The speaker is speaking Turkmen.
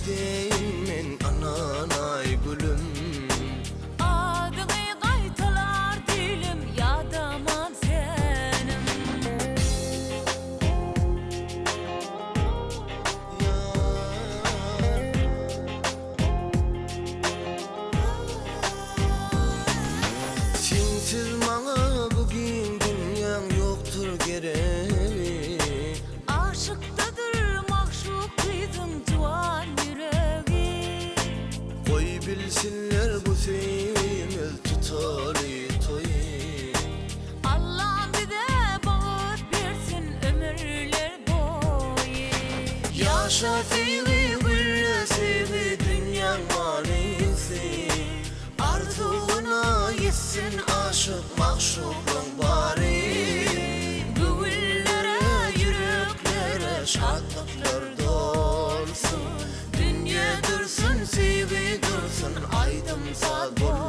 Nädeýin men ynanaý gülüm. Adyňy gaýtalar dilim ýadaman senim. Sensiz maňa bu giň dünýäň ýokdur geregi. Aşykdadyr magşuk gyzyň juwan ýüregi. Goý bilsinler bu söýgimiz tutaly toýy. Allam bize bagt bersin ömürler boýy. Ýaşa söýgi gülle söýgi dünýäň manysy. Arzuwyna ýetsin aşyk magşuklaň bary. Göwünlere ýüreklere şatlyklar dolsun. Dünýe dursun söýgi dursun aýdym saz bolsun.